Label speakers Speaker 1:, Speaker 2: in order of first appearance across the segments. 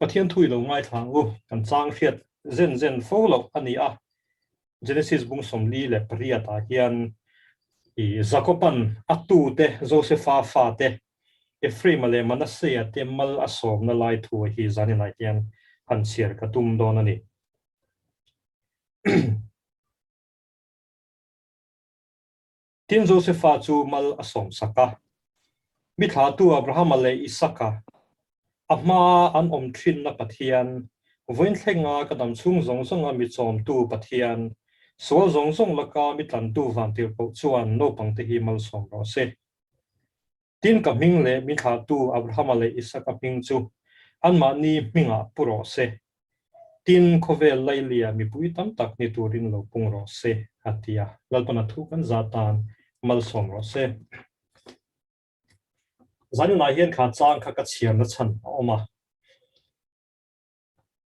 Speaker 1: Pathian thu i lo ngaithla ang u, kan chang hriat zen zen fo loh a ni a. Genesis bung 48 ah hian i Jakoban a tute Josefa fate Ephraim-a leh Manasseh-a te mal a sawmna lai thu hi zaninah hian han chhiar ka tum dawn a ni. Tin, Josefa chu mal a sawmsak a. Mi thlahtu Abrahama leh Isaka, a hmaa an awm thinna Pathian, vawiin thlenga ka dam chhung zawng zawnga mi chawmtu Pathian, sual zawng zawng laka mi tlantu vantirhkoh chuan naupangte hi malsawm rawh se. Tin, ka hming leh mi thlahtu Abrahama leh Isaka hming chu anmahni hmingah pu rawh se. Tin, khawvel lailia mipui tam tak ni turin lo pung rawh se, a ti a. Lalpana thu kan za tan malsawm rawh se. Zaninah hian kha chang kha ka chhiarna chhan a awm a.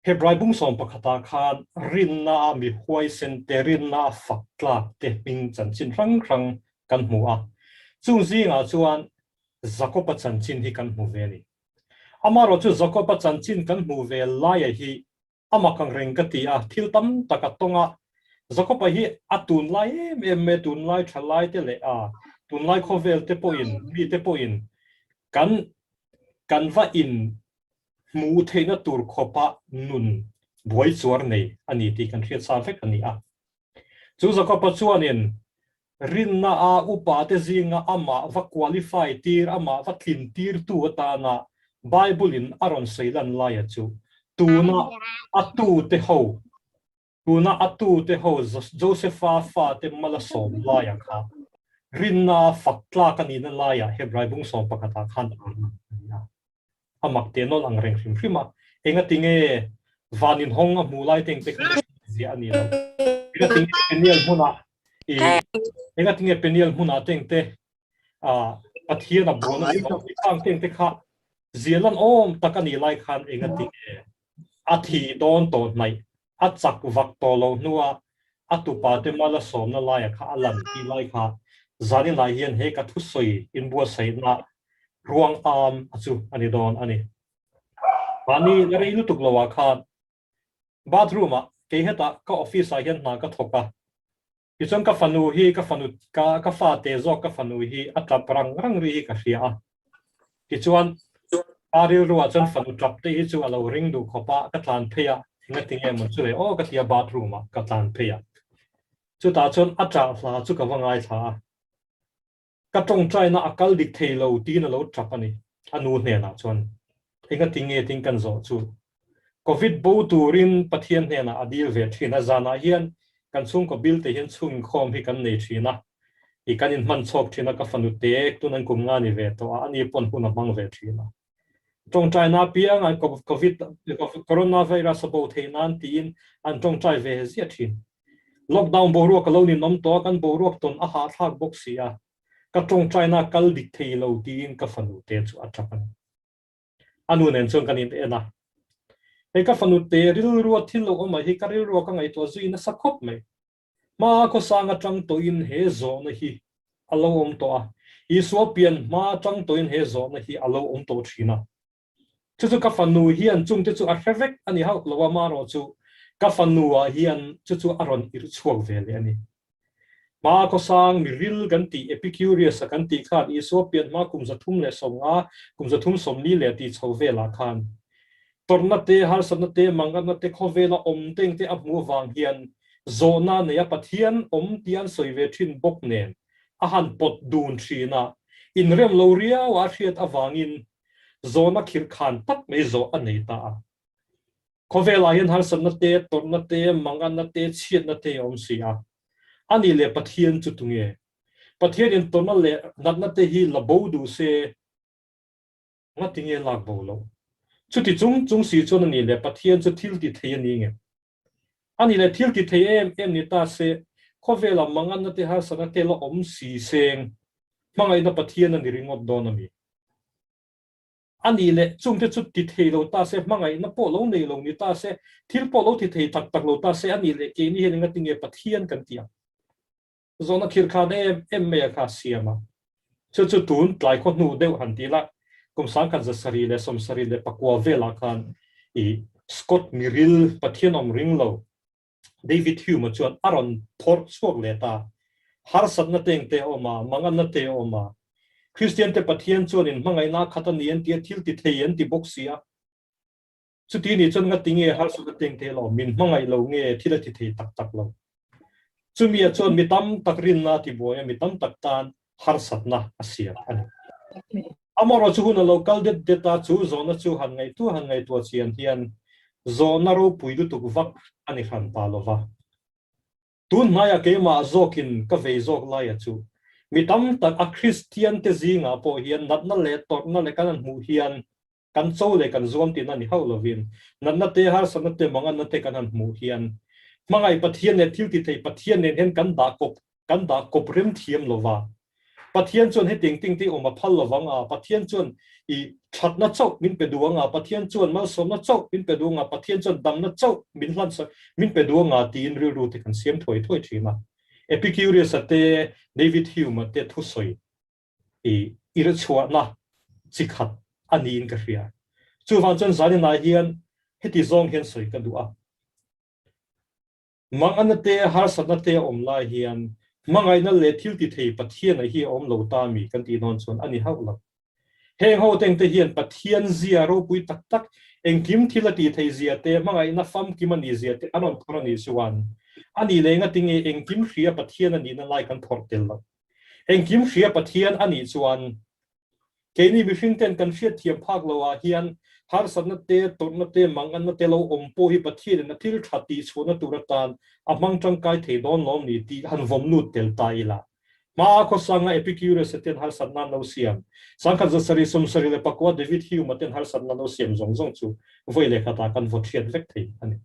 Speaker 1: Hebrai bung sawm pakhatah khan rinna a mi huaisen te, rinna a fak tlak te hming chanchin hrang hrang kan hmu a. Chung zingah chuan Jakoba chanchin hi kan hmu ve a ni. Amaherawh chu Jakoba chanchin kan hmuh ve laia hi a mak ang reng ka ti a, thil tam tak a tawng a. Jakoba hi a tunlai em em mai a, tunlai thalai te leh a tunlai khawvel te pawhin, mi te pawhin kan kan va in hmuh theihna tur khawpa nun buai chuar nei a ni tih kan hriat sa vek a ni a. Chu Jakoba chuanin rinna a upa te zinga amah va qualify tir, amah va tlin tirtu atana Bible in a rawn sawi lan laia chu tuna a tute ho Tuna a tute ho Josefa fate mala sawm laia kha rinna fak tlak a nihna laiah Hebrai bung sawm pakhatah khan a lang a ni a. A mak teh nawlh ang reng hrim hrim a, engatinge van inhawng a hmuh lai te engte kha ziah a ni lo. Engatinge Peniel hmunah i engatinge Peniel hmunah te engte Pathian a buan a ni lo tih khang te engte kha ziah lan awm tak a nih lai khan engatinge A thi dawn tawh hnaih, a chak vak tawh lo hnua a tupa te mal a sawmna laia kha a lan tih lai kha zaninah hian he ka thusawi inbuatsaihna ruang am a chu a ni dawn a ni. Mahni la rei lutuk loah khan bathroom ah kei hetah ka office ah hian hna ka thawk a, Tichuan ka fanu hi ka fanu ka ka fate zawk ka fanu hi a tap rang rang ri hi ka hria a. Tichuan pa rilruah chuan fanu tap te hi chu a lo ring duh khawp a, ka tlan phei a, engati nge maw chu le aw ka ti a bathroom ah ka tlan phei a. Chutah chuan a ṭah hla chu ka va ngaithla a. Ka tawngtaina a kal dik thei lo tiin a lo tap a ni. A nu hnenah chuan, Engati nge tin kan zawh chu? Covid bo turin Pathian hnenah a dil ve thin a, zanah hian kan chhungkaw bilte hian chhungkhawm hi kan nei thin a, i kan inhman chhawk thin a, ka fanu te tun an kum nga ni ve tawh a, ani pawn hun a hmang ve thin a. Tawngtaina apiang an Covid, Coronavirus a bo theih nan tiin an tawngtai ve ziah thin. Lockdown boruak a lo ninawm tawh a, kan boruak tawn a hahthlak bawk si a, ka tawngtaina kal dik thei lo tiin ka fanu te chu a tap a ni. A nu nen chuan kan in en a, Hei ka fanu te rilrua thil lo awm ah hi ka rilrua ka ngaihtuah zui nasa khawp mai. Hma khawsang atang tawhin he zawhna hi a lo awm tawh a, Isua pian hma atang tawhin he zawhna hi a lo awm tawh thin a. Chu chu ka fanu hian chungte chu a hre vek a ni hauh lo a, marawh chu ka fanu ah hian chu chu a rawn irh chhuak ve leh a ni. Hma khawsang mi ril kan tih Epicurious a kan tih khan Isua pian hma kum 350, kum 340 leh tih chho velah khan tawrhna te, harsatna te, mangatna te, khawvela awm teng te a hmuh avang hian zawhna neia Pathian awm tih an sawi ve thin bawk nen a han pawt dun thin a, inrem lo riau a hriat avangin Zawhna khirh khan tak mai zawh a nei ta a. Khawvelah hian harsatna te, tawrhna te, manganna te, chhiatna te a awm si a. A nih leh Pathian chu tunge? Pathianin tawrhna leh natna te hi la bo duh se, ngatinge lak bo loh? Chuti chung chung si chuan a nih leh Pathian chu thil ti thei a ni nge? A nih leh thil ti thei em em ni ta se, khawvelah manganna te, harsatna te la awm si seng, Hmangaihna Pathian a ni ringawt dawn a mi? A nih leh chungte chu ti thei lo ta se, hmangaihna pawh lo nei lo ni ta se, thil pawh lo ti thei tak tak lo ta se, a nih leh keini hian engati nge Pathian kan tih ang? Zawhna khir khan em em mai a kha siam a. Chu chu tun tlai khaw hnu deuh han ti la, kum 1774 velah khan. I Scott miril Pathian awm ring lo David Hume-a chuan a rawn phawrh chhuak leh ta. Harsatna te engte a awm a, manganna te a awm a. Kristiante Pathian chuan in hmangaihna a khat a ni an ti a, thil ti thei an ti bawk si a. Chuti nih chuan ngati nge harsatna te engte a la awm? Min hmangaih lo nge thil a ti thei tak tak lo? Chumia chuan mi tam tak rinna a ti buai a, mi tam tak tan harsatna a siam a ni. Amaherawh chu hun a lo kal det det a, chu zawhna chu han ngaihtuah han ngaihtuah chian hian zawhna ropui lutuk vak a ni hran ta lo va. Tun hmaiah keimah zawkin ka vei zawk laia chu mi tam tak a Kristian te zingah pawh hian natna leh tawrhna leh kan han hmuh hian Kan cho leh kan zuam tihna ni hauh lovin, natna te, harsatna te, manganna te kan han hmuh hian hmangaih Pathian leh thil tithei Pathian nen hian kan dah kawp, kan dah kawp rem thiam lo va. Pathian chuan hetiang ting te awm a phal lo vang a, Pathian chuan i thatna chauh min pe duh ang a, Pathian chuan malsawmna chauh min pe duh ang a, Pathian chuan damna chauh min hlan sak, min pe duh ang a tiin rilru te kan siam thuai thuai thin a. Epicurus-a te, David Hume-a te thusawi i irhchhuahna chi khat a niin ka hria. Chuvang chuan zaninah hian heti zawng hian sawi ka duh a. Manganna te, harsatna te a awm lai hian hmangaihna leh thil ti thei Pathiana hi a awm lo ta mi kan tih dawn chuan a ni hauh lo. Heng ho tengte hian Pathian zia ropui tak tak, engkim thil a tih theih zia te, hmangaihna famkim a nih zia te an rawn phawrh a nih chuan a nih leh engatinge engkim hria Pathian a nihna lai kan phawrh tel loh. Engkim hria Pathian a nih chuan keini mihring ten kan hriat thiam phak lo ah hian harsatna te, tawrhna te, manganna te lo awm pawh hi Pathianin a thil tha tih chhuahna tur atan a hmang tangkai thei dawn lawm ni tih han vawm lut tel ta ila. Hma khawsanga Epicurus-a ten harsatna an lo siam, sangkhat 774 David Hume-a ten harsatna an lo siam zawng zawng chu vawi leh khatah kan vaw thiat vek thei a ni.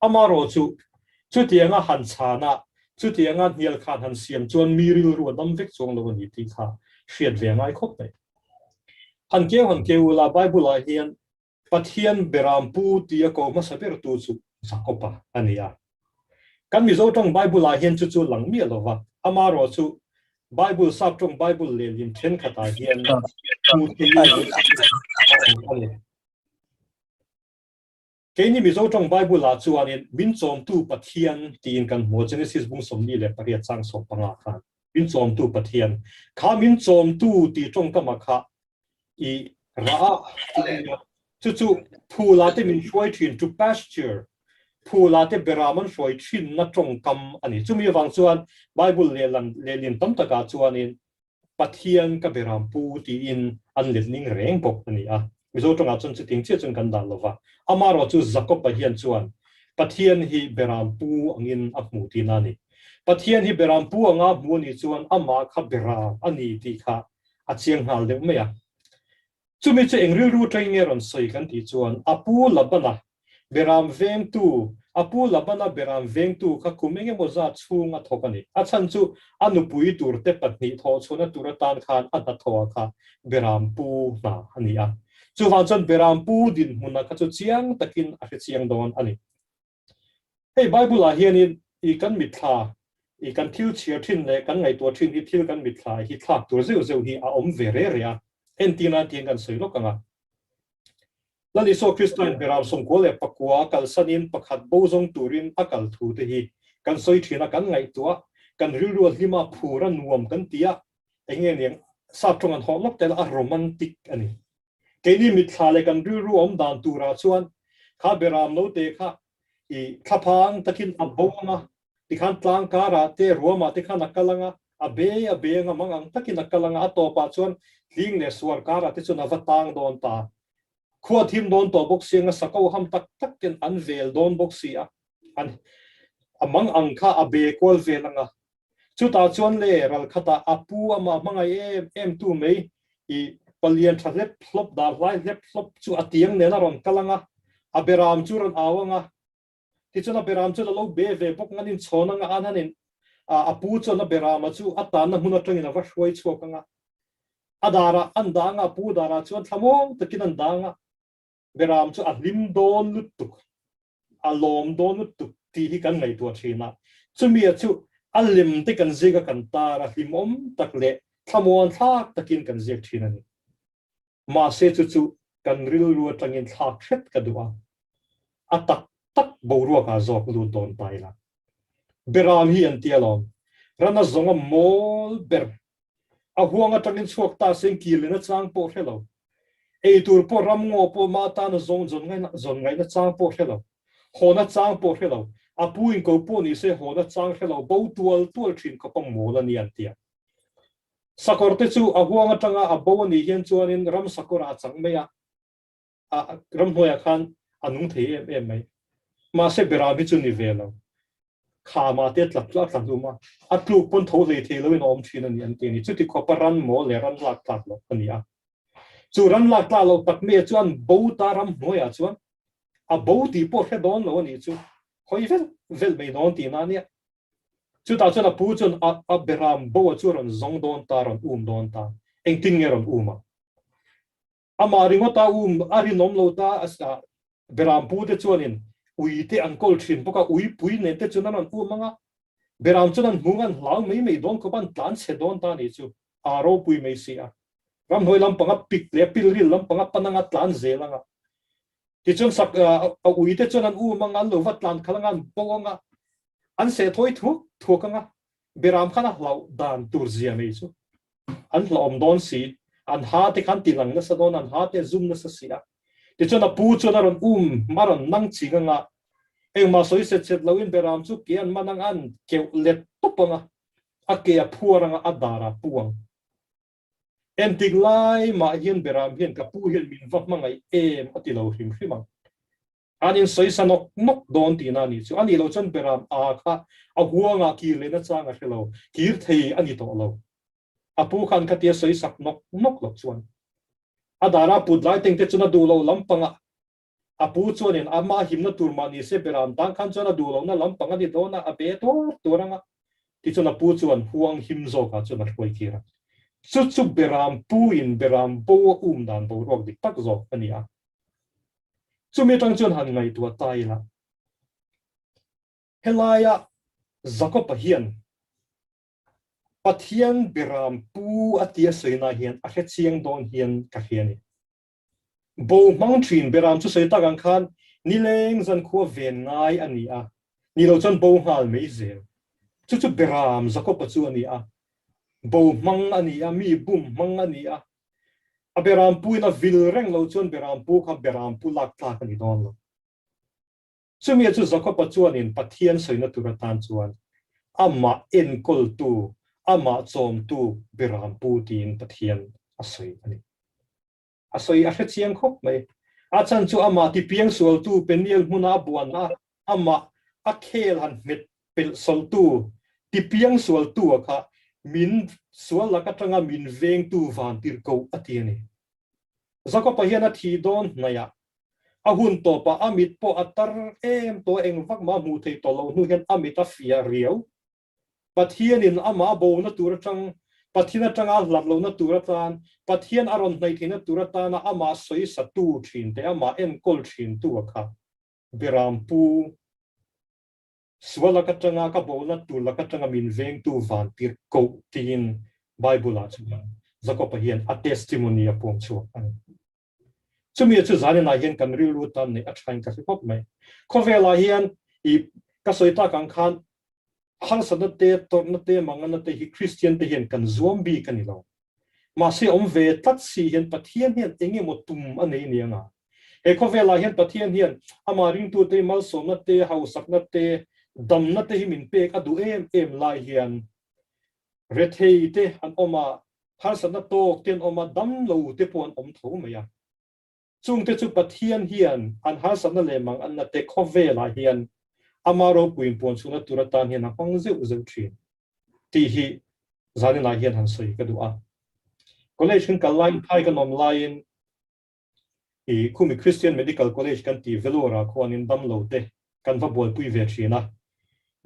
Speaker 1: Amaherawh chu, chutianga han chhan a, chutianga hnial khan han siam chuan mi rilru a dam vek chuang lo a ni tih kha hriat ve a ngai khawp mai. Han keu han keu ula, Bible-ah hian Pathian beram pu tia ko hmasa bertu chu Jakob-a a ni a. Kan Mizo tawng Bible-ah hian chu chu lang miah lo va, amaherawh chu Bible sap tawng Bible lehlim thenkhatah hian hmuh theihin a awm a ni. Keini Mizo tawng Bible-ah chuanin min chawmtu Pathian tiin kan hmu a, Genesis bung 48 chang 15 khan min chawmtu Pathian kha min chawmtu tih tawngkama kha i rah a tih a ni a, chu chu phula te min hruai thin to pasture, phula te beram an hruai thinna tawngkam a ni. Chumi avang chuan Bible lehlan lehlin tam takah chuanin Pathian ka beram pu tiin an let ning reng bawk a ni a. Mizo tawngah chuan chuting chiah chuan kan dah lo va. Amaherawh chu Jakob-a hian chuan Pathian hi beram pu angin a hmu tihna a ni. Pathian hi beram pu anga hmu a nih chuan amah kha beram a ni tih kha a chiang nghal deuh mai a. Chumi chu eng rilru atangin nge rawn sawi kan tih chuan a pu Labana Beram vengtu, A pu Labana beram vengtu kha kum eng emaw zat chhung a thawk a ni. A chhan chu a nupui turte pahnih thawhchhuahna tur atan khan a hnathawhah kha beram pu hna a ni a. Chuvang chuan beram pu dinhmuna kha chu chiang takin a hre chiang dawn a ni. Hei Bible-ah hianin i kan mitthla, i kan thil chhiar thin leh kan ngaihtuah thin hi thil kan mitthla hi thlak tur zeuh zeuh hi a awm ve re re a. Entirna tiin kan sawi lawk ang a. Lal Isua Krista'n Beram 99 a kalsanin pakhat bo zawng turin a kal thu te hi kan sawi thin a, kan ngaihtuah, kan rilru a hlim a, phur a nuam kan ti a, eng nge niang, sap tawng an hawh lawk tel a romantic a ni. Keini mitthla leh kan rilru awm dan turah chuan kha Beram note kha i thlaphang takin a bo ang a, tikhan tlang karah te ruamah te khan a kal ang a, a bei a bei ang a, mang ang takin a kal ang a, a tawpah chuan hling leh suar karah te chuan a va tang dawn ta. Khua thim dawn tawh bawk si anga sako ham tak tak ten an vel dawn bawk si a, an a mang ang kha a be kual vel ang a. Chutah chuan le ral khatah a pu amah hmangaih em em tu mai i palian tha hlep hlawp dar hlai hlep hlawp chu a tiang nen a rawn kal ang a, a beram chu rawn au ang a, Tichuan a beram chuan a lo be ve bawk ngan in chhawn anga an han in a pu chuan a berama chu a tanna hmun atangin a va hruai chhuak anga a darah an dah anga a pu darah chuan thlamuang takin an dah anga beram chu a hlim dawn lutuk a lawm dawn lutuk tih hi kan ngaihtuah thin a chumi a chu a lem te kan ziak a kan tar a hlimawm tak leh thlamuan thlak takin kan ziak thin a ni. Mahse chu chu kan rilru atangin thlak hret ka duh a. A tak tak boruakah zawk lut dawn ta ila. Beram hi an ti alawm. Ran a zawng a mawl ber. A huang atangin chhuak ta se kir lehna chang pawh hre lo. Ei tur pawh ram ngaw pawh mah tana zawng zawn ngaihna zawn ngaihna chang pawh hre lo. Hawna chang pawh hre lo. A pu in ko pawh ni se hawna chang hre lo bo tual tual thin khawp a mawl a ni an ti a. Sakawr te chu a huang atanga a bo a nih hian chuanin ram sakawrah a chang mai a. A ramhnuaiah khan a nung thei em em mai. Mahse beram hi chu ni ve lo. Khamah te a tla a tla hlum a, a tluk pawn tho hlei thei loin a awm thin a ni an ti a ni. Chuti khawpa ran maw leh ran lak tlak loh a ni a. Chu ran lak tlak loh tak mai chuan bo ta ramhnuaiah chuan a bo tih pawh hre dawn lo a nih chu. Hawi vel vel mai dawn tihna a nia. Chutah chuan a pu chuan a a beram bo a chu a rawn zawng dawn ta, a rawn um dawn ta. Engtin nge a rawn um ang? Amah ringawt a um a rinawm lo ta a Beram pu te chuanin ui te an kawl thin bawk a, ui pui nen te chuan an rawn um ang a, Beram chuan an hmung an hlau mai mai dawn khawp a, an tlan chhe dawn ta a nih chu, aa ropui mai si a. Ramhnuai lampang a pik leh a pilril lampang a pan ang a, tlan zel ang a. Tichuan sak a ui te chuan an um ang a, an lo va tlan khalh ang a, an bo ang a, an seh thawi thuak thuak ang a, Beram khan a hlauh dan tur zia mai chu. An hlauhawm dawn si, an ha te khan tilang nasa dawn, an ha te a zum nasa si a. Tichuan a pu chuan a rawn um, a rawn nang ching ang a, engmah sawi set set loin Beram chu ke an man ang a, an keuh let tawp ang a, a ke a phuar ang a, a dar a pu ang. Entik lai mah hian Beram hian ka pu hian min va hmangaih em a ti lo hrim hrim ang. An insawisa nawk nawk dawn tihna a nih chu. A nih loh chuan Beram a kha a huangah kir lehna chang a hre lo, kir thei a ni tawh lo. A pu khan khatia sawisak nawk nawk loh chuan a dara put lai teng te chuan a duh loh lampangah a pu chuanin amah himna tur mah ni se Beram tan khan chuan a duh lohna lampang a ni dawn a, a be tuar tuar ang a. Tichuan a pu chuan huang him zawkah chuan a hruai kir a. Chu chu Beram puin Beram bo a um dan boruak dik tak zawk a ni a. Chumi atang chuan han ngaihtuah ta ila, helaia Jakob-a hian Pathian beram pu a tia sawina hian a hre chiang dawn hian ka hria a ni. Bo hmang thin beram chu sawi tak ang khan nileng zankhua ven ngai a ni a, ni lo chuan bo nghal mai zel. Chu chu beram Jakob-a chu a ni a, bo hmang a ni a, mi bum hmang a ni a, A berampuin a vil reng lo chuan berampu kha berampu lak tlak a ni dawn lo. Chumia chu Jakoba chuanin Pathian sawina tur atan chuan amah enkawltu, amah chawmtu berampu tiin Pathian a sawi a ni. A sawi a hre chiang khawp mai. A chhan chu amah tipiang sualtu Peniel hmuna a buan a, amah a khel han hmet Pelh sawltu, tipiang sualtu a kha min sual lak atanga min vengtu vantir ko a ti a ni. Jakob-a hian a thi dawn hnaihah a hun tawpah a mit pawh a tar em tawh a, eng vak mah hmuh theih tawh loh hnu hian a mit a fiah riau. Pathianin amah a bona tur atang, Pathian atanga a hlat lohna tur atan, Pathian a rawn hnaih theihna tur atana amah sawisatu thinte, amah enkawl thintu a kha Berampu Sual lak atanga ka bona tur lak atanga min vengtu vantir koh tiin Bible-ah chuan Jakob-a hian a testimony a puang chhuak a ni. Chumi chu zaninah hian kan rilru tan neih a thain ka hre khawp mai. Khawvelah hian i ka sawi tak ang khan harsatna te, tawrhna te, manganna te hi Kristian te hian kan zuam bik a ni lo. Mahse awm ve tlat si hian Pathian hian eng emaw tum a nei nia nga. He khawvelah hian Pathian hian amah ringtute malsawmna te, hausakna te, damna te hi min pek a duh em em lai hian rethei te an awm a, harsatna tawk te an awm a, damlo te pawh an awm tho mai a. Chungte chu Pathian hian an harsatna leh manganna te khawvelah hian ama ropuiin puanchhuahna tur atan hian a hmang zeuh zeuh thin tih hi zaninah hian han sawi ka duh a. College kan kal laiin phai kan awm laiin i khumi Christian Medical College kan tih Vellore-ah khuanin damlo te kan va buaipui ve thin a.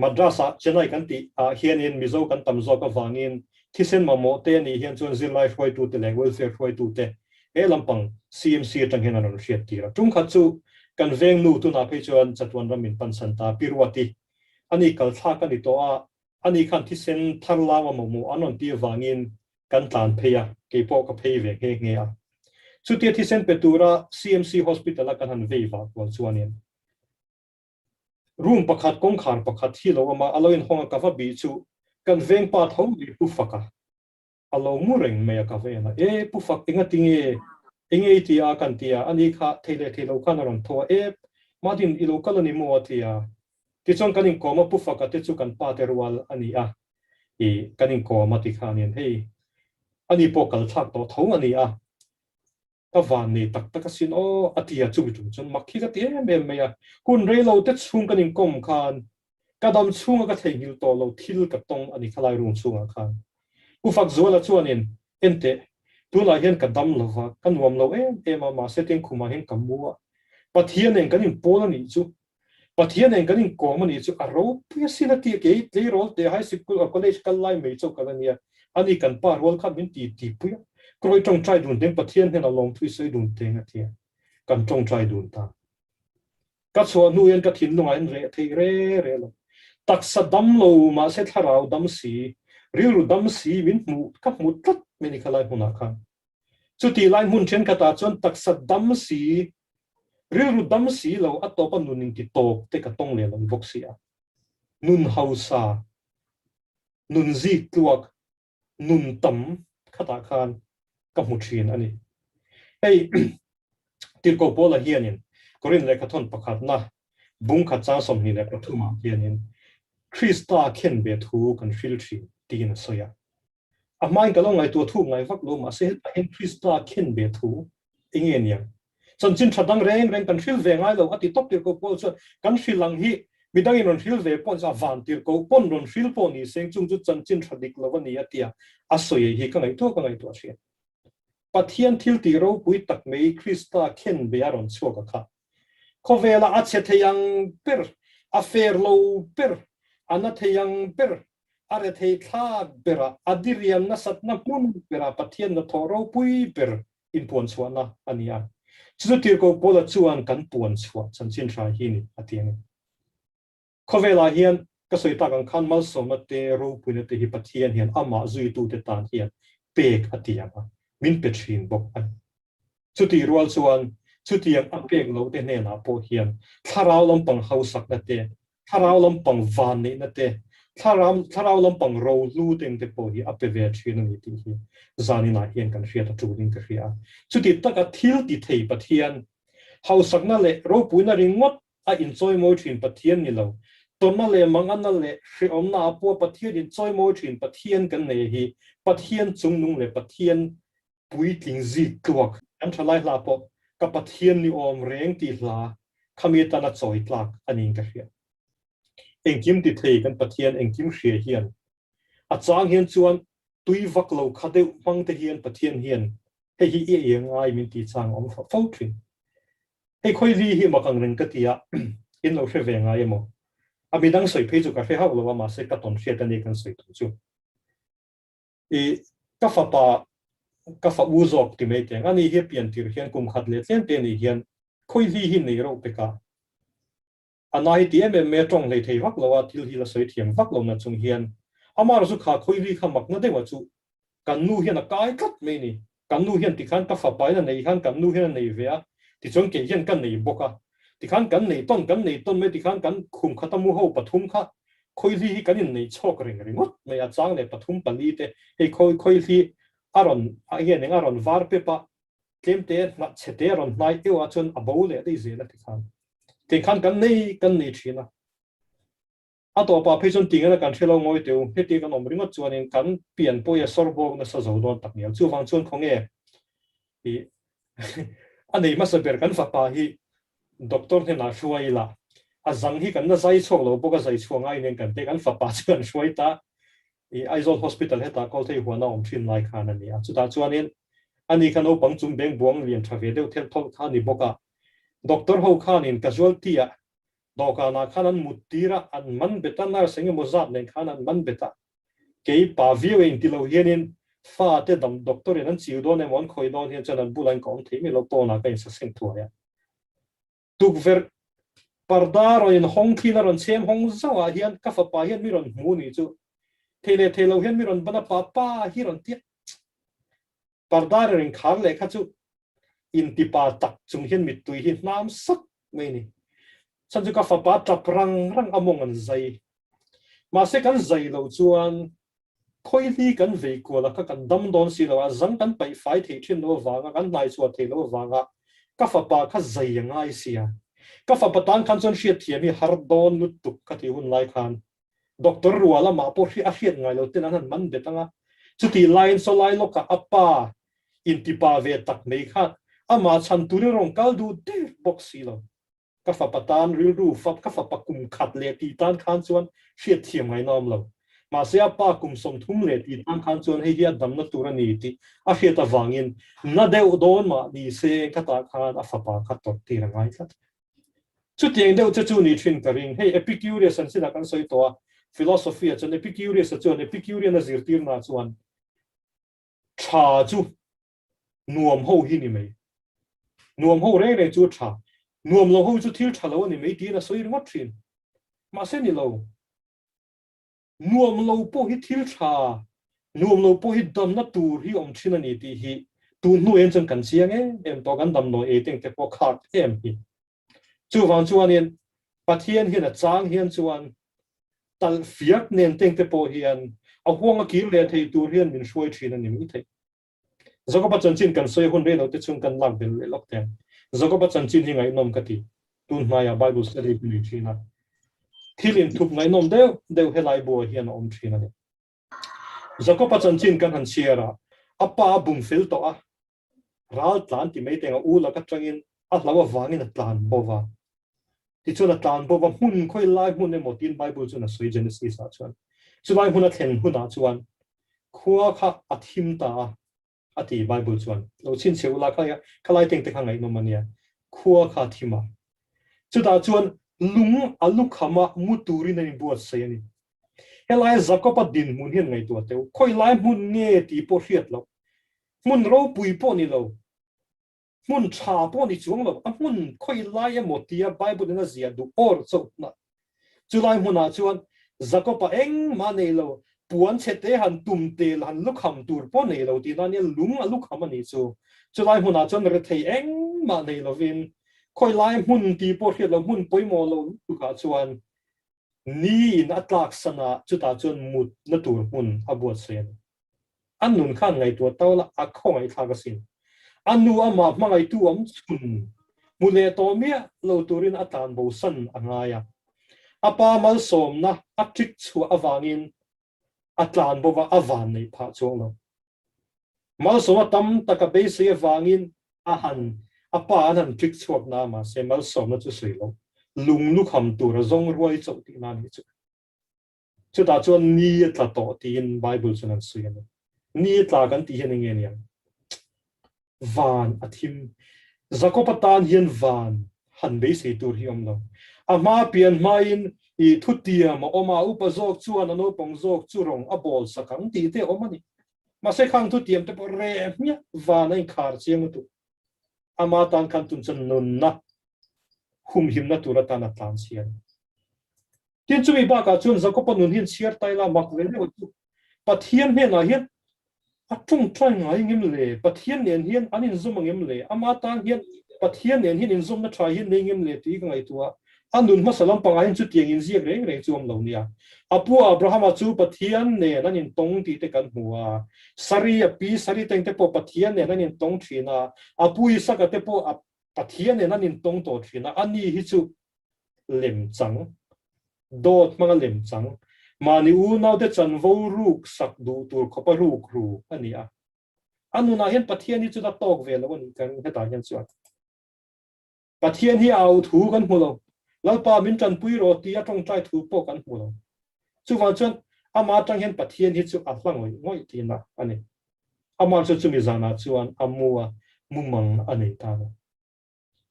Speaker 1: Madras-ah Chennai kan tih ah hianin Mizo kan tam zawk avangin thisen mamawh te anih hian chuan zirlai hruaitute leh welfare hruaitute he lampang CMC atang hian an rawn hriat tir a. Tumkhat chu kan veng nu tunah phei chuan chatuan ram min pansan ta Pi Ruati ani kal thlak a ni tawh a, ani khan thisen thar lam a mamawh an rawn tih avangin kan tlan phei a, keipawh ka phei ve nghe nghe a. Chutia thisen pe tura CMC Hospital-a kan han vei vah kual chuanin. Room pakhat kawngkhar pakhat hi lo awm a, a lo inhawng a ka va bih chu kan vengpa tho mai Pu Faka a lo mu reng mai a ka va en a, E Pu Fak enga tinge enge i ti a kan ti a, ani kha thei leh thei lo khan a rawn tho a, E Martin i lo kal a ni maw a ti a, tichuan kan inkawm a Pu Faka te chu kan pa te rual a ni a, i kan inkawm a ti khanin hei ani pawh kal thlak tawh tho a ni a, Ka van nei tak tak asin aw, a ti a, chumi tum chuan mak hi ka ti em em mai a. Hun rei lo te chhung kan inkawm khan ka dam chhunga ka theihnghilh tawh lo thil ka tawng a ni khalai room chhungah khan. Pu Fakzuala chuanin, Enteh, tunah hian ka dam lo va, ka nuam lo em em a, mahse tiang khumah hian ka mu a, Pathian nen kan inpawl a nih chu, Pathian nen kan inkawm a nih chu a ropui asin a ti a, kei tleirawl te high sikul or college kal lai mai chauh ka la nia, ani kan pa rual khan min ti ti pui a, Krawih tawngtai dun teng Pathian hnenah lawmthu i sawi dun teng a ti a, kan tawngtai dun ta. Ka chhuah hnu hian ka thinlungah hian reh thei re re lo. Taksa dam lo mahse thlarau dam si, rilru dam si min hmuh ka hmu tlat mai ni khalai hmunah khan. Chutih lai hmun thenkhatah chuan taksa dam si, rilru dam si lo a tawpa nun inti tawp te ka tawng leh lo bawk si a. Nun hausa, nun zik tluak, nun tam khatah khan ka hmu thin a ni. Hei Tirhkoh Paula hianin Korinth lehkhathawn pakhatna bung khat chang 23 ah hianin Krista khenbeh thu kan hril thin tiin a sawi a. A hmain ka lo ngaihtuah thuk ngai vak lo, mahse hetah hian Krista khenbeh thu eng nge niang? Chanchin tha dang reng reng kan hril ve ngai lo a ti tawp tirhkoh Paul chuan kan hril ang hi midangin rawn hril ve pawh a van tirhkoh pawn rawn hril pawh ni seng chung chu chanchin tha dik lo a ni a tia a sawi hi ka ngaihtuah ka ngaihtuah thin. Pathian thil tih ropui tak mai Krista khenbeh a rawn chhuak a kha. Khawvela a chhe thei ang ber, a fair lo ber, a na thei ang ber, A rethei thlak berah, a diriam nasatna hmun berah Pathian hnathawh ropui ber inpuanchhuahna a ni a. Chu chu Tirhkoh Paula chuan kan puanchhuah chanchin hrai hi ni a ti a ni. Khawvelah hian ka sawi tak ang khan malsawmna te, ropuina te hi Pathian hian amah zuitute tan hian pek a ti ang a, min pe thin bawk a ni. Chutih rual chuan chutiang a pek loh te hnenah pawh hian thlarau lampang hausakna te, thlarau lampang vanneihna te, thlarau thlarau lampang rohlu teng te pawh hi a pe ve thin a ni tih hi zaninah hian kan hriat a tulin ka hria a. Chuti taka thil ti thei Pathian, hausakna leh ropuina ringawt a inchawimawi thin Pathian ni lo, tawrhna leh manganna leh hrehawmna a pua Pathian inchawimawi thin Pathian kan nei hi Pathian chungnung leh Pathian puitling zik tluak. Kan tha lai hla pawh ka Pathian ni awm reng tih hla khami atana chawi tlak a niin ka hria. Engkim ti thei kan Pathian engkim hria hian a chang hian chuan tui vak lo kha deuh hmang te hian Pathian hian hei hi i ei angai min ti chang a awm fo thin. Hei khawili hi mak ang reng ka ti a, in lo hre ve ngai emaw? A midang sawi phei chu ka hre hauh lo a mahse ka tawn hriat a ni kan sawi tur chu. I ka fapa, ka fa u zawk ti mai teng. Ani hi a pian tir hian kum khat leh tlem te anih hian khawihli hi nei reuh pek a. A na hi ti em em mai a tawng hlei thei vak lo a, thil hi la sawi thiam vak lo na chung hian amah chu kha khawihli kha makna deuh a chu kan nu hian a kai tlat mai ni. Kan nu hian tikhan ka fapa in a nei khan kan nu hian a nei ve a, tichuan kei hian ka nei bawk a. Tikhan kan nei tawn kan nei tawn mai tikhan kan khum khata mu ho pathum kha khawihli hi kan innei chhawk reng ringawt mai a, chang leh pathum pali te hei khawi khawihli a rawn a hian eng a rawn var pep a, tlem te hnah chhe te a rawn hnai euh a chuan a bo leh daih zel a tikhan tikhan kan nei kan nei thin a. A tawpah phei chuan tingena kan hre lo ngawi teu, heti kan awm ringawt chuanin kan pian pawh hi a sawr bawk nasa zo dawn tak ngial. Chuvang chuan khawnge i a nei hmasa ber kan fapa hi doctor hnenah hruai ila, a zang hi kan la zai chhuak lo bawk a, zai chhuah ngai nen kan te kan fapa chu kan hruai ta i Aizawl Hospital hetah Kawlthei huana awm thin lai khan a ni a. Chutah chuanin ani kha naupang chung beng buang lian tha ve deuh thelh thawlh kha a ni bawk a, doctor ho khanin casualty-ah Dawhkanah khan an mut tir a, an man bet a, nurse eng emaw zat nen khan an man bet a. Kei pa viau e inti lo hianin fa te dam doctor in an chiu dawn emaw an khawih dawn hian chuan an bulah in ka awm thei mai lo, pawnah ka insaseng thuai a. Tukverh parda rawn inhawng thlin a rawn chhem hawng zauh ah hian ka fapa hian mi rawn hmu nih chu thei leh thei lo hian mi rawn ban a, papa hi rawn tia Parda rawn inkhar leh kha chu intipa tak chung hian mittui hi hnam sak mai a ni. Chhan chu ka fapa tap rang rang a mawng an zai. Mahse kan zai lo chuan khawihli kan vei kual a kha kan dam dawn si lo a, zang kan paih fai thei thin lo avanga kan hnai chhuah thei lo avanga ka fapa kha zai a ngai sia. Ka fapa tan khan chuan hriatthiam hi har dawn lutuk ka tih hun lai khan Doctor Rua lamah pawh a hriat ngai lo ten an han man bet ang a, chutih laiin sawlai lawkah a pa intipa ve tak mai kha amah chhan turin rawn kal duh der bawk si lo. Ka fapa tan rilru fap, ka fapa kum khat leh tih tan khan chuan hriatthiam ngaihna awm lo. Mahse a pa kum 30 leh tih tan khan chuan hei hi a damna tur a ni tih a hriat avangin na deuh dawn mah ni se khatah khan a fapa kha tawrh tir a ngai tlat. Chutiang deuh che chu ni thin ka ring. Hei Epicurius an sinah kan sawi tawh a, philosophy-ah chuan Epicurius-a chuan Epicurean a zirtirnaah chuan tha chu nuam ho hi ni mai. Nuam ho reng reng chu a tha. Nuam lo ho chu thil tha lo a ni mai tiin a sawi ringawt thin. Mahse ni lo. Nuam lo pawh hi thil tha, nuam lo pawh hi damna tur hi awm thin a ni tih hi tun hnu en chuan kan chiang em em tawh, kan damdawi ei teng te pawh khak em hi. Chuvang chuanin Pathian hian a chang hian chuan talh fiak nen teng te pawh hian a huang a kir leh thei tur hian min hruai thin a ni mai thei. Jakoba chanchin kan sawi hun reilo te chung kan lak belh leh lawk teh. Jakoba chanchin hi ngaihnawm ka ti. Tun hmaiah Bible study ka nei thin a. Thil inthup ngaihnawm deuh deuh helai buah hian a awm thin a ni. Jakoba chanchin kan han chhiar a, a pa a bum fel tawh a, ral tlan ti mai teng a u lak atangin a hlo avangin a tlan bo va. Tichuan a tlan bo va, hmun khawi lai hmun emaw tiin Bible chuan a sawi Genesis ah chuan. Chulai hmun a thlen hunah chuan khua kha a thim ta a, a ti Bible chuan. Lo chhinchhiah ula kha khalai teng te kha ngaihnawm a nia. Khua kha a thim a. Chutah chuan lung a lukham a mu turin an inbuatsaih a ni. Helai Jakob-a dinhmun hian ngaihtuah teh u. Khawi lai hmun nge tih pawh hriat loh. Hmun ropui pawh ni lo. Hmun tha pawh ni chuang lo, a hmun khawi lai emaw tia Bible in a ziah duh awr chauh hna. Chulai hmunah chuan Jakob-a engmah nei lo, puan chhete han tum tel han lukham tur pawh nei lo tihna ania lung a lukham a nih chu. Chulai hmunah chuan rethei engmah nei lovin khawi lai hmun tih pawh hriat lo hmun pawimawh lo lutukah chuan Ni in a tlak san a, chutah chuan mutna tur hmun a buatsaih a ni. A nun khan ngaihtuah tau la, a khawngaihthlak asin. A nu amah hmangaihtu awm chhun hmu leh tawh miah lo turin a tlan bo san a ngai a. A pa malsawmna a ṭik chhuah avangin a tlan bo va, a van neih phah chuang lo. Malsawmna tam tak a beisei avangin a han a pa an han ṭik chhuak na mahse malsawmna chu sawi lo, lung lukham tur a zawng ruai chauh tihna a nih chu. Chutah chuan ni a tla tawh tiin Bible chuan an sawi a ni. Ni a tla kan tih hian eng nge niang? Van a thim. Jakob atan hian van han beisei tur hi awm lo. A hma pian hmain i thutiam a awm a, upa zawk chuan a naupang zawk chu rawng a bawl sak ang tih te a awm a ni. Mahse khang thutiam te pawh reh hmiah van a inkhar chiang lutuk. Ama tan khan tun chuan nunna humhimna tur atan a tlan chhia a ni. Tin, chumi bakah chuan Jakoba nun hian chhiar ta ila mak ve deuh chu Pathian hnenah hian a tawngtai ngai ngem le? Pathian nen hian an inzawm angem le? Ama tan hian Pathian nen hian inzawmna tha hi nei ngem le tih ka ngaihtuah a. A nun hmasa lampangah hian chutiang inziak reng reng chu awm lo nia. A pu Abrahama chu Pathian nen an intawng tih te kan hmu a. Sari, a pi Sari teng te pawh Pathian nen an intawng thin a. A pu Isaka te pawh a Pathian nen an intawng tawh thin a. Ani hi chu lemchang, dawt hmanga lemchang, mahni unaute chanvo ruk sak duh tur khawpa ruk ru a ni a. A nunah hian Pathian hi chu la tawk ve lo a nih ka ring hetah hian chuan. Pathian hi a au thu kan hmu lo, Lalpa min tanpui rawh tih a tawngtai thu pawh kan hmu lo. Chuvang chuan amah atang hian Pathian hi chu a hla ngawih ngawih tihna a ni. Amah chu chumi zanah chuan a mu a, mumang a nei ta a.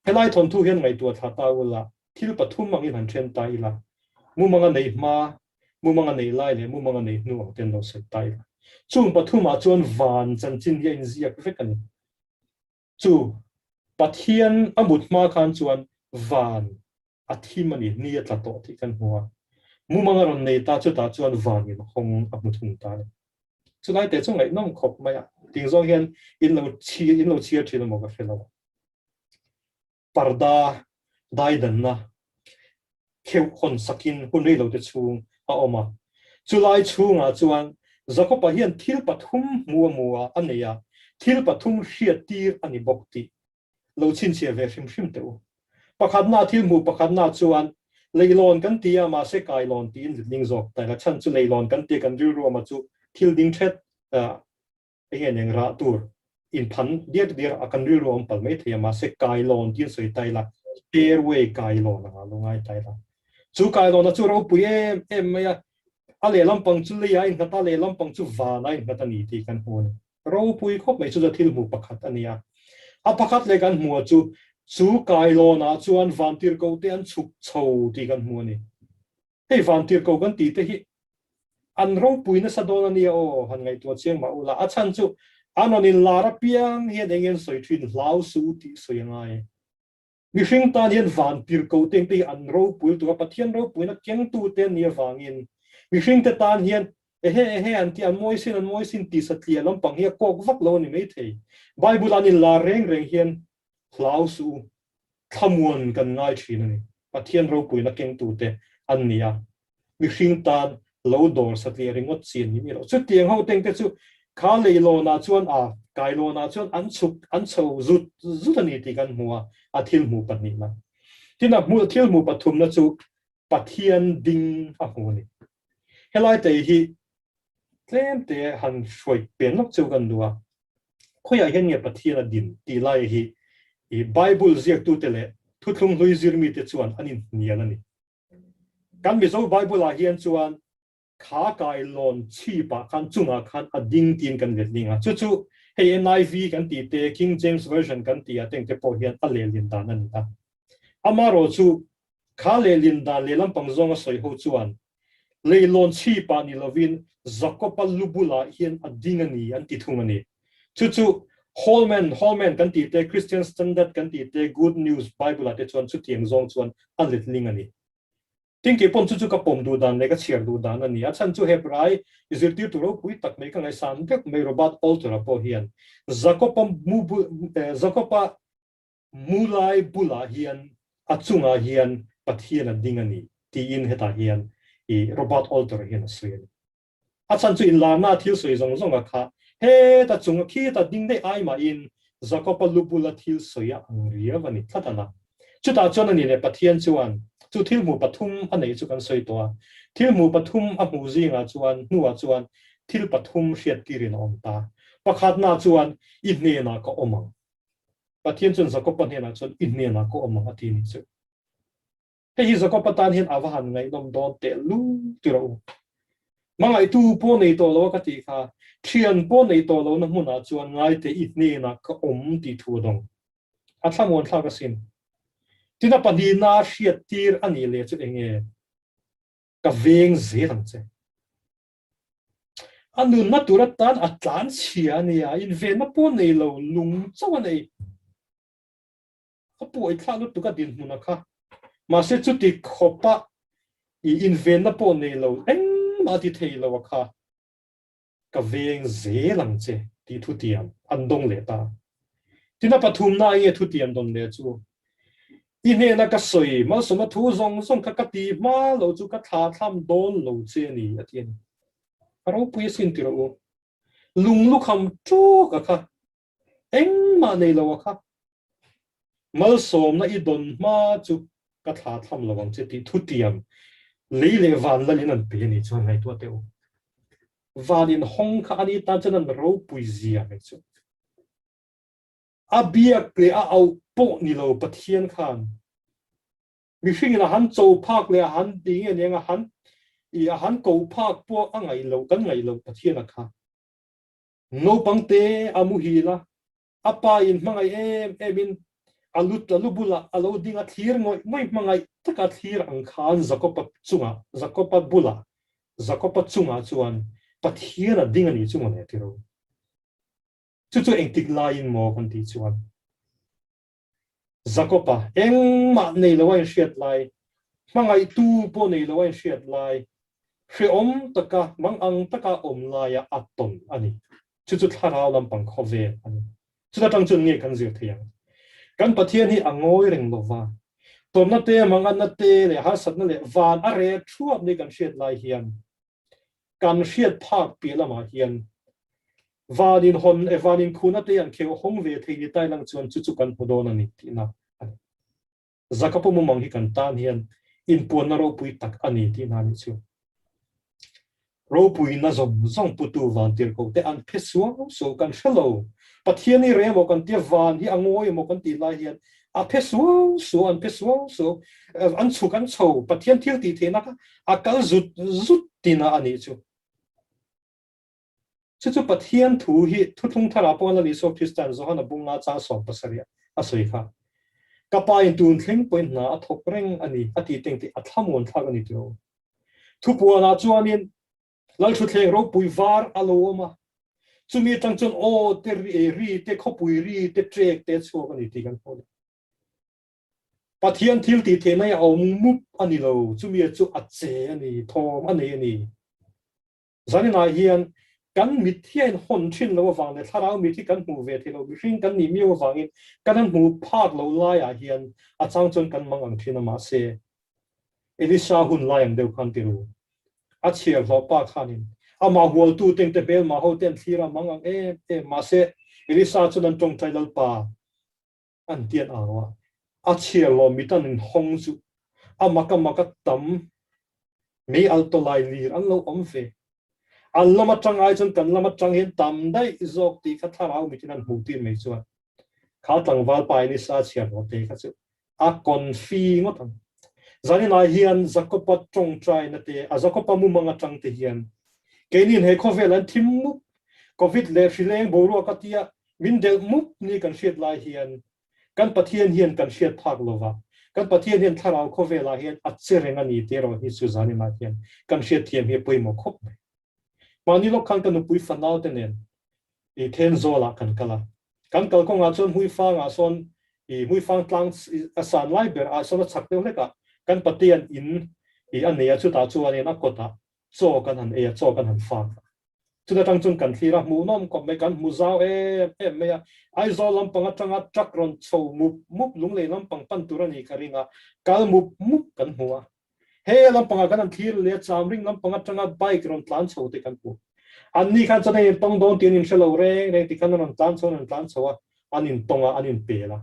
Speaker 1: Helai thawnthu hian ngaihtuah thla ta ula, thil pathum angin han then ta ila, mumang a neih hma, mumang a neih lai leh mumang a neih hnu ang ten lo sawi ta ila. Chung pathumah chuan van chanchin hi a inziak vek a ni. Chu Pathian a mut hma khan chuan van a thim a ni, ni a tla tawh tih kan hmu a. Mumang a rawn nei ta chutah chuan van in hawng a hmu thung ta a ni. Chulai te chu ngaihnawm khawp mai a, ting zawng hian in lo in lo chhiar thin emaw ka hre lo a. Parda daidanna. Kheuh hawn sakin hun rei lote chhung a awm a. Chulai chhungah chuan Jakob-a hian thil pathum hmu a hmu a, a nei a, thil pathum hriattir a ni bawk tih lo chhinchhiah ve hrim hrim teh u. Pakhatna thil hmuh pakhatna chuan leilawn kan ti a, mahse kailawn tiin letling zawk ta ila chhan chu leilawn kan tia kan rilru awma chu thil ding thet enge nen rah tur inphan diar diar a kan rilru awm palh mai thei a, mahse kailawn tiin sawi ta ila stairway kailawn anga lo ngai ta ila. Chu kailawn chu ropui em em mai a, a lehlam pang chu lei a innghat a, a lehlam pang chu van a innghat a ni tih kan hmu a ni. Ropui khawp mai chu chu thil hmuh pakhat a ni a. A pakhat leh kan hmuh chu, chu kailawnah chuan vantirhkoh te an chhuk chho tih kan hmu a ni. Hei vantirhkoh kan tih te hi an ropui nasa dawn a nia aw, han ngaihtuah chiang mah ula. A chhan chu an rawn inlar apiang hian eng nge an sawi thin, hlau suh u tih sawi a ngai. Mihring tan hian van tirhkoh te hi an ropui lutuk a, Pathian ropuina kengtute an nih avangin mihringte tan hian ehe ehe an ti, an mawi sin an mawi sin tih satliah lampang hi a kawk vak lo a ni maithei. Bible an inlar reng reng hian hlau suh u, thlamuan kan ngai thin a ni. Pathian ropuina kengtute an ni a, mihring tan lo dawr satliah ringawt chi an ni miah lo. Chutiang ho tengte chu kha leilawnah chuan a kailawnah chuan an chhuk an chho zut zut a ni tih kan hmu a, a thil hmuh pahnihna. Tin a hmuh thil hmuh pathumna chu Pathian ding a hmu a ni. Helai te hi tlem te han hruai pen lawk cheu kan duh a, khawiah hian nge Pathian a din tih lai hi i Bible ziaktute leh thuthlung hlui zirmite chuan an inhnial a ni. Kan Mizo Bible ah hian chuan kha kailawn chhip ah khan chungah khan a ding tiin kan letling a, chu chu hei NIV kan tih te, King James Version kan tih ah te engte pawh hian a lehlin dan a ni a. Amarawh chu kha lehlin dan lehlam pang zawnga sawi ho chuan leilawn chhip ah ni lovin Jakob-a lu bulah hian a ding a ni an ti thung a ni. Chu chu Holman, Holman kan tih te, Christian Standard kan tih te, Good News Bible ah te chuan chutiang zawng chuan a letling a ni. Tin kei pawn chu chu ka pawm duh dan leh ka chhiar duh dan a ni. A chhan chu Hebrai zirtirtu ropui tak mai ka ngaihsan vek mai Robert Alter-a pawh hian Jakob-a mu bul, Jakob-a mu lai bulah hian a chungah hian Pathian a ding a ni tiin hetah hian i Robert Alter-a hian a sawi a ni. A chhan chu inlarna thil sawi zawng zawng a kha heta chunga khita ding daih ai mahin Jakob-a lu bula thil sawi a ang riau a ni tlat a na. Chutah chuan a ni leh Pathian chuan chu thil hmuh pathum a neih chu kan sawi tawh a. Thil hmuh pathum a hmuh zingah chuan hnuah chuan thil pathum hriattirin a awm ta. Pakhatna chuan i hnenah ka awm ang. Pathian chuan Jakob-a hnenah chuan i hnenah ka awm ang a ti ni chu. Hei hi Jakob-a tan hian a va han ngaihnawm dawn teh lu ti rawh u. Hmangaihtu pawh nei tawh lo a ka tih kha, thian pawh nei tawh lohna hmunah chuan ngaite i hnenah ka awm tih thu a dawng. A thlamuan thlak asin. Tin a pahnihna hriattir a nih leh chu eng nge? Ka veng zel ang che. A nunna tur atan a tlan chhia a nia, invenna pawh nei lo, lung chauh a nei. A puai thlah lutuk a dinhmun a kha. Mahse chuti khawpa i invenna pawh nei lo, engmah a ti thei lo a kha. Ka veng zel ang che tih thutiam an dawng leh ta. Tin a pathumna nge thutiam dawn leh chu? I hnena ka sawi malsawmna thu zawng zawng kha ka ti hma lo chu ka thla thlam dawn lo che a ni a ti a ni. A ropui asin ti rawh u. Lunglukham ṭawk a kha. Engmah nei lo a kha. Malsawmna i dawn hma chu ka thla tham lo ang che tih thutiam lei leh van lalin an pe a nih chuan ngaihtuah teh u. Van in hawng kha ani tan chuan an ropui zia mai chu. A biak leh a auh pawh ni lo Pathian khan mihringin a han cho phak leh a han ti nge aniang a han i a han ko phak pawh a ngaih loh kan ngaih loh Pathian a kha. Naupang te a muhil a, a pa in hmangaih em em in a lu a lu bulah a lo ding a thlir ngawih ngawih hmangaih taka thlir ang khan Jakob-a chungah Jakob-a bulah Jakob-a chungah chuan Pathian a ding a nih chu mawle tiro. Chu chu engtik laiin maw kan tih chuan Jakob-a engmah nei lo a inhriat lai, hmangaihtu pawh nei lo a inhriat lai, hrehawm taka, mangang taka awm laia a tawn a ni. Chu chu thlarau lampang khawvel a ni. Chuta tang chuan nge kan zir thei ang? Kan Pathian hi a ngawi reng lo va. Tawrhna te, manganna te leh harsatna leh van a reh thuap ni kan hriat lai hian kan hriat phak piah lamah hian van in hawn e van in khuhna te an kheuh hawng ve thei ni tai lang chuan chu chu kan hmu dawn a ni tihna a ni. Zakapu mumang hi kan tan hian inpuanna ropui tak a ni tihna a nih chu. Ropuina zawng zawng putu vantirhkoh te an phe suau suau kan hre lo. Pathian hi rem aw kan tia van hi a ngawi emaw kan tih lai hian a phe suau suau an phe suau suau an chhuk an chho Pathian thil tih theihna kha a kal zut zut tina a nih chu. Chu chu Pathian thu hi thuthlung tharah pawh Lal Isua Krista'n Johana bunga chang 70 a sawi kha. Ka pa in tun thleng pawhin hna a thawk reng a ni a tih teng tih a thlamuan thlak a ni tilo. Thupuanah chuanin Lalthuthleng ropui var a lo awm a, chumi atang chuan aw te ri te, khawpui ri te, trek te a chhuak a ni tih kan hmu a ni. Pathian thil tih theihna hi a awm mup a ni lo, chumi chu a che a ni, thawm a nei a ni. Zaninah hian kan mit hi a inhawn thin lo avang leh thlarau mit hi kan hmuh ve thei lo, mihring kan nih miau avangin kan han hmuh phak lo laiah hian a chang chuan kan mang ang thin a, mahse Elisa hun lai ang deuh khan ti ru. A chhiar hlawh pa khanin amah hualtu teng te hmelmah ho te an thlir a mang ang em em, mahse Elisa chuan an tawngtai Lalpa an ti an au a, a chhiar hlawh mit an inhawng chu a mak a mak a tam mei al tawlai lir an lo awm ve. An lam atang ai chuan kan lam atang hian tam daih zawk tih kha thlarau mitin an hmuh tir mai chuan kha tlangval pa Elisa chhiar hlawh te kha chu a confi ngawt ang. Zaninah hian Jakoba tawngtaina te, a Jakoba mumang atang te hian keinin he khawvel an thim mup, Covid leh hrileng boruak a tia min delh mup ni kan hriat lai hian kan Pathian hian kan hriat phak lova, kan Pathian hian thlarau khawvelah hian a che reng a ni tih erawh hi chu zaninah hian kan hriatthiam hi a pawimawh khawp mai. Mahni lawk khan ka nupui fanau te nen i Thenzawl ah kan kal a. Kan kal kawngah chuan Hmuifang ah sawn i Hmuifang tlang a san lai ber ah sawn a chhak deuh hlek ah kan Patean in i a nei a, chutah chuanin a kawt ah chaw kan han ei a, chaw kan han fak a. Chuta tang chuan kan thlir a, hmuhnawm khawp mai, kan hmu zau em em mai a. Aizawl lampang atanga truck rawn chho mup mup Lunglei lampang pan tur a ni ka ring a, kal mup mup kan hmu a. He lampangah kan han thlir leh a, Chamring lampang atanga bike rawn tlan chho te kan hmu. Anni khan chuan an intawng dawn tih an inhre lo reng reng tikhan an rawn tlan chho an rawn tlan chho a, an intawng a, an inpel a.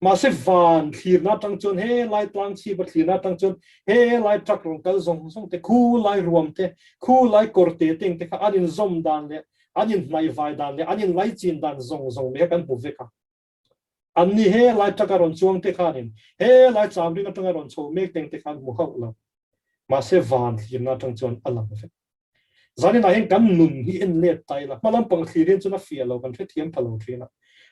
Speaker 1: Mahse van thlirna atang chuan he lai tlang chhip a thlirna atang chuan he lai truck rawn kal zawng zawng te, khu lai ruam te, khu lai kawr te teng te kha an inzawm dan leh an inhnaihvai dan leh an inlaichin dan zawng zawng mai kha kan hmu vek a. Anni he lai truck a rawn chuang te khanin he lai chamring atanga rawn chho mek teng te khan hmu hauh lo. Mahse van thlirna atang chuan a lang vek. Zaninah hian kan nun hi en let ta ila, hma lampang thlir hian chuan a fiah lo, kan hrethiam pha lo thin a.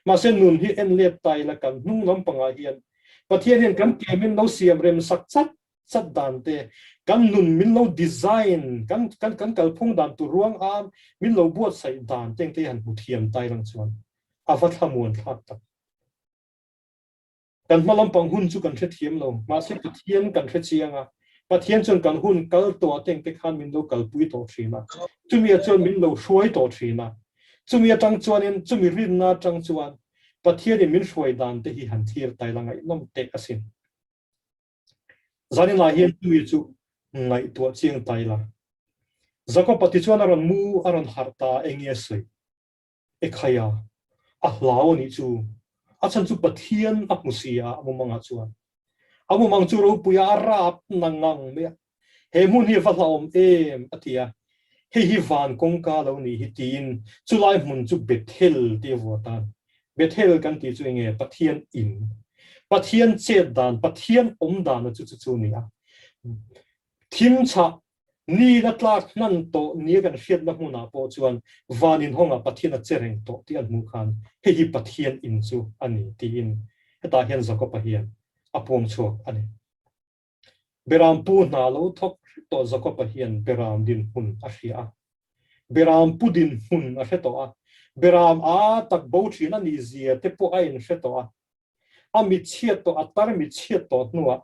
Speaker 1: Mahse nun hi en let ta ila kan hnung lampangah hian Pathian hian kan ke min lo siam rem sak chat chat dan te, kan nun min lo design, kan kan kan kalphung dan tur ruang am min lo buatsaih dan teng te hi han hmu thiam ta ilang chuan a va thlamuan thlak tak. Kan hma lampang hun chu kan hrethiam lo, mahse Pathian kan hre chiang a, Pathian chuan kan hun kal tawh teng te khan min lo kalpui tawh thin a, chumi ah chuan min lo hruai tawh thin a, chumi atang chuanin chumi rinna atang chuan Pathianin min hruai dan te hi han thlir tai la ngaihnawm teh asin. Zaninah hian chumi chu ngaihtuah chiang tai la. Jakob-a tichuan a rawn mu a rawn harh ta eng nge sawi? Ekhaia, a hlau a nih chu. A chhan chu Pathian a hmu si a, a mumangah chuan. A mumang chu ropuia a rap na ngang mai a. He hmun hi a va hlauhawm em, a ti a. Hei hi van kawngka lo nih hi tiin chulai hmun chu Bethel tih a vuah a. Bethel kan tih chu enge? Pathian in. Pathian chet dan, Pathian awm dan a chu chu chu ni a. Thim chhah Ni la tlak hman tawh nia kan hriatna hmunah pawh chuan van inhawngah Pathian a che reng tawh tih an hmuh khan hei hi Pathian in chu a ni tiin hetah hian Jakob-a hian a puang chhuak a ni. Beram pu hna lo thawk hrep tawh Jakob-a hian Beram dinhmun a hria a. Beram pu dinhmun a hre tawh a. Beram a tak bo thin a nih zia te pawh a inhre tawh a. A mitchhiat tawh, a tar mitchhiat tawh hnuah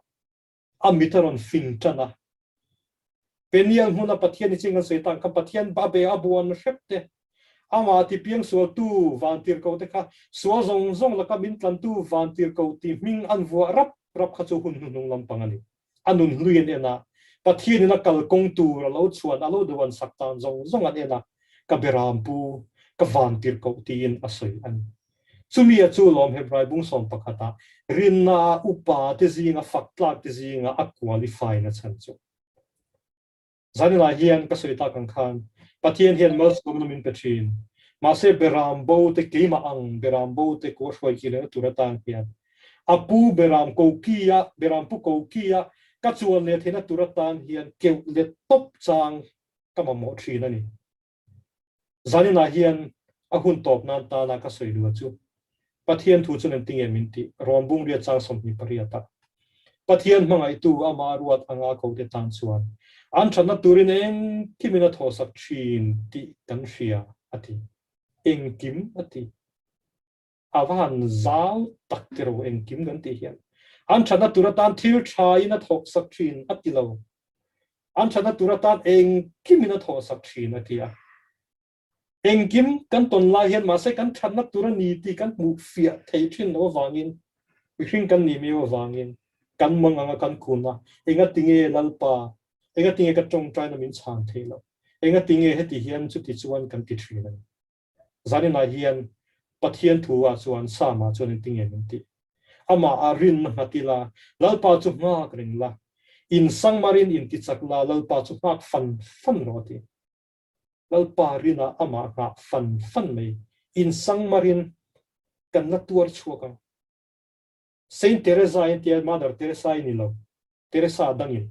Speaker 1: a mit a rawn fing tan a. Peniel hmuna Pathian i ching an sawi tan kha Pathian a be a buan hrep te, amah ti piang sualtu vantirhkoh te kha sual zawng zawng laka min tlantu vantirhkoh ti hming an vuah rap. rap kha chu hun hnuhnung lampang a ni. A nun hlui an en a, Pathianin a kalkawng tur a lo chhuan, a lo duan sak tan zawng zawng an en a, ka beram pu, ka van tirhkoh tiin a sawi a ni. Chumi a chu lawm Hebrai bung 11 ah rinna a upa te zinga fak tlak te zinga a qualify na chhan chu. Zanilai hian ka sawi tak ang khan Pathian hian malsawmna min pe thin. Mahse beram bo te keimah ang beram bo te kaw hruai ki lehna tur atan hian a pu beram koki a beram pu koki a ka chuan leh theihna tur atan hian keuh let tawp chang ka mamawh thin a ni. Zaninah hian a hun tawp nan tana ka sawi duh chu Pathian thu chuan engtinge min tih? Rom bungria chang 28 ah Pathian hmangaihtu ama ruat anga kote tan chuan an thatna turin engkimin a thawhsak thin tih kan hria a ti. Engkim a ti. A va han zau tak ti ro engkim kan tih hian an thatna tur atan thil tha in a thawksak thin a ti lo. An thatna tur atan engkimin a thawhsak thin a ti a. Engkim kan tawn lai hian mahse kan thatna tur a ni tih kan hmuh fiah thei thin loh avangin mihring kan nih miau avangin kan mang anga kan kun a, engatinge Lalpa, engatinge ka tawngtaina min chhan theih loh, engatinge heti hian chuti chuan kan ti thin a ni. Zaninah hian Pathian thu ah chuan Psalm ah chuan engtinge min tih? Amah a rinna nghat ila, Lalpa chu nghak reng la, in sangmarin intichak la, Lalpa chu nghak fan fan rawh a ti. Lalpa rinah amah nghah fan fan mai, in sangmarin kan la tuar chhuak ang. Saint Teresa in tia Mother Teresa i ni lo, Teresa dangin.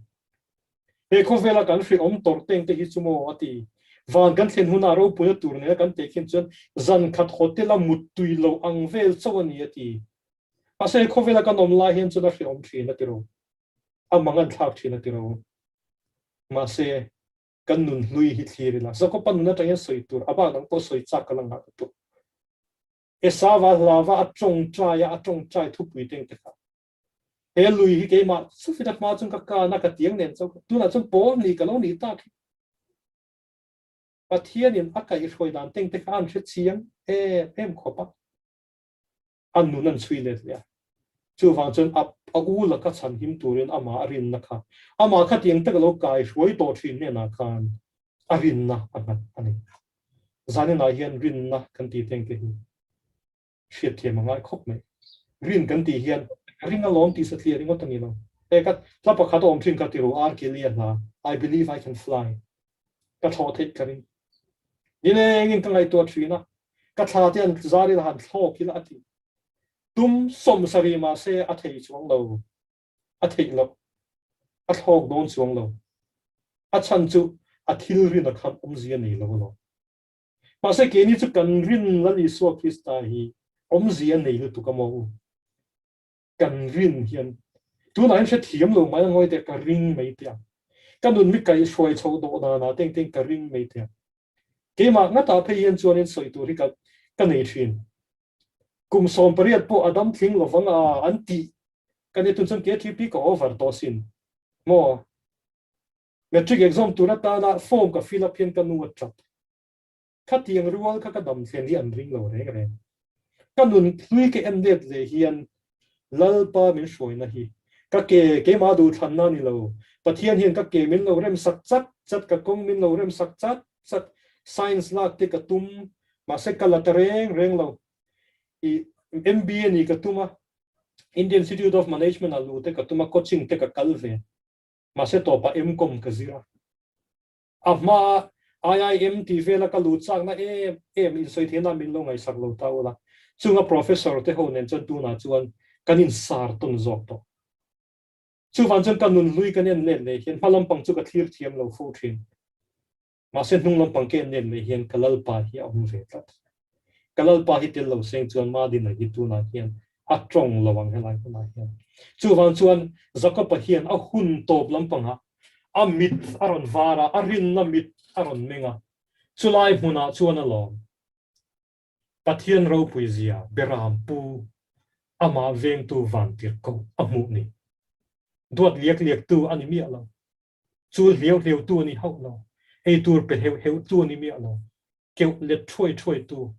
Speaker 1: He khawvela kan hrehawm tawrh teng te hi chu maw a ti. Van kan thlen hunah ropuina tur nena kan teh khin chuan zan khat hotel a muttui lo ang vel chauh a ni a ti. Mahse he khawvela kan awm lai hian chuan a hrehawm thin a ti ro. A mang an thlak thin a ti ro. Mahse kan nun hlui hi thlir ila. Zakopa nun atangin sawi tur a bak dang pawh sawi chak ka la ngah lutuk. Esava hlava a tawngtai a, a tawngtai thupui teng te kha. He lui hi keimah chufin a hma chuan ka kan a, ka tiang nen chauh kha. Tunah chuan pawl ni ka lo nih tak hi. Pathianin a kaihhruai dan teng te kha an hre chiang em em khawp a. A nun an chhui let leh a. Chuvang chuan a a u laka chhanhim turin amah a rinna kha, amah kha tiang taka lo kaihruai tawh thin hnenah khan a rinna a nghat a ni. Zaninah hian rinna kan tih teng te hi hriatthiam a ngai khawp mai. Rin kan tih hian ring alawm tih satliah ringawt a ni lo. He ka hla pakhat a awm thin kha ti ru, R. Kelly a hla, I believe I can fly. Ka thlawh theih ka ring. Nilengin ka ngaihtuah thin a, ka thla te an zar ila han thlawk ila a ti. Tum 70 mahse a thei chuang lo. A theih loh. A thlawk dawn chuang lo. A chhan chu a thil rin a khan awmzia nei lo alawm. Mahse keini chu kan rin Lal Isua Krista hi awmzia nei lutuk a maw u? Kan rin hian tunah hian hrethiam lo mai a ngawi teh ka ring mai teh ang. Ka nun mi kaihhruai chho dawh danah teng teng ka ring mai teh ang. Keimah ngatah phei hian chuanin sawi tur hi ka ka nei thin. Kum 18 pawh a dam tling lovang a an tih ka ni tun chuan KTP ka over tawh sin maw? Matric exam tur atana form ka fill up hian ka nu a tap. Khatiang rual kha ka dam thlen hi an ring lo reng reng. Ka nun hlui ka en let leh hian Lalpa min hruaina hi ka ke keimah duhthlanna a ni lo. Pathian hian ka ke min lo rem sak chat chat, ka kawng min lo rem sak chat chat. Science lak te ka tum, mahse ka la ta reng reng lo. I MBA nih ka tum a, Indian Institute of Management ah luh te ka tum a, coaching te ka kal ve. Mahse tawpah MCom ka zir a. A hma IIM tih vela ka luh chakna em em insawi theihna min lo ngaihsak lo ta ula. Chunga professor te ho nen chuan tunah chuan kan insar tawn zawk tawh. Chuvang chuan ka nun hlui kan en let leh hian hma lampang chu ka thlir thiam lo fo thin. Mahse hnung lampang ka en let leh hian ka Lalpa hi a awm ve tlat. Ka Lalpa hi tel lo seng chuan Madina hi tunah hian a tawng lo ang helai hunah hian. Chuvang chuan Jakob-a hian a hun tawp lampangah a mit a rawn var a, a rinna mit a rawn meng a, chulai hmunah chuan a lawm. Pathian ropui zia Beram pu amah vengtu vantirhkoh a hmuh ni. Duat liak liaktu a ni miah lo. Chul hliau hliautu a ni hauh lo. Eitur pe heuh heuhtu a ni miah lo. Keuh let thuai thuaitu.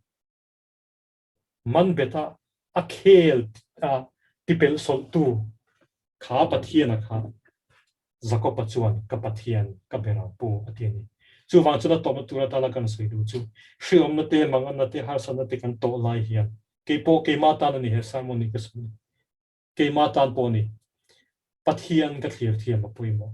Speaker 1: Man beta a khel tipelh sawlhtu. Kha Pathiana kha Jakoba chuan ka Pathian, ka berang pu a ti a ni. Chuvang chuan a tawpna tur atana kan sawi duh chu hriawmna te, manganna te, harsatna te kan tawh lai hian keipawh keimah tan a ni he sermon hi ka sawi. Keimah tan pawh a ni. Pathian ka thlir thiam a pawimawh.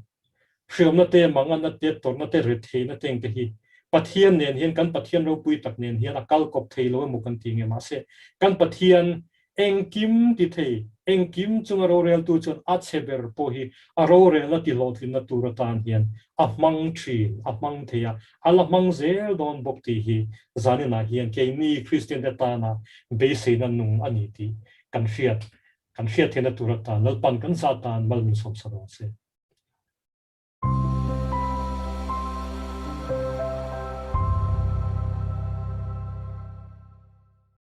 Speaker 1: Hriawmna te, manganna te, tawrhna te, retheihna te engte hi Pathian nen hian kan Pathian ropui tak nen hian a kal kawp thei lo emaw kan ti nge mahse kan Pathian Engkim ti thei, engkim chunga roreltu chuan a chhe ber pawh hi a rorelna tihlawhtlinna tur atan hian a hmang thin, a hmang thei a, a la hmang zel dawn bawk tih hi zaninah hian keini Kristiante tana beiseina nung a ni tih kan hriat, kan hriat theihna tur atan Lalpan kan zah tan mal min sawmsa dawn se.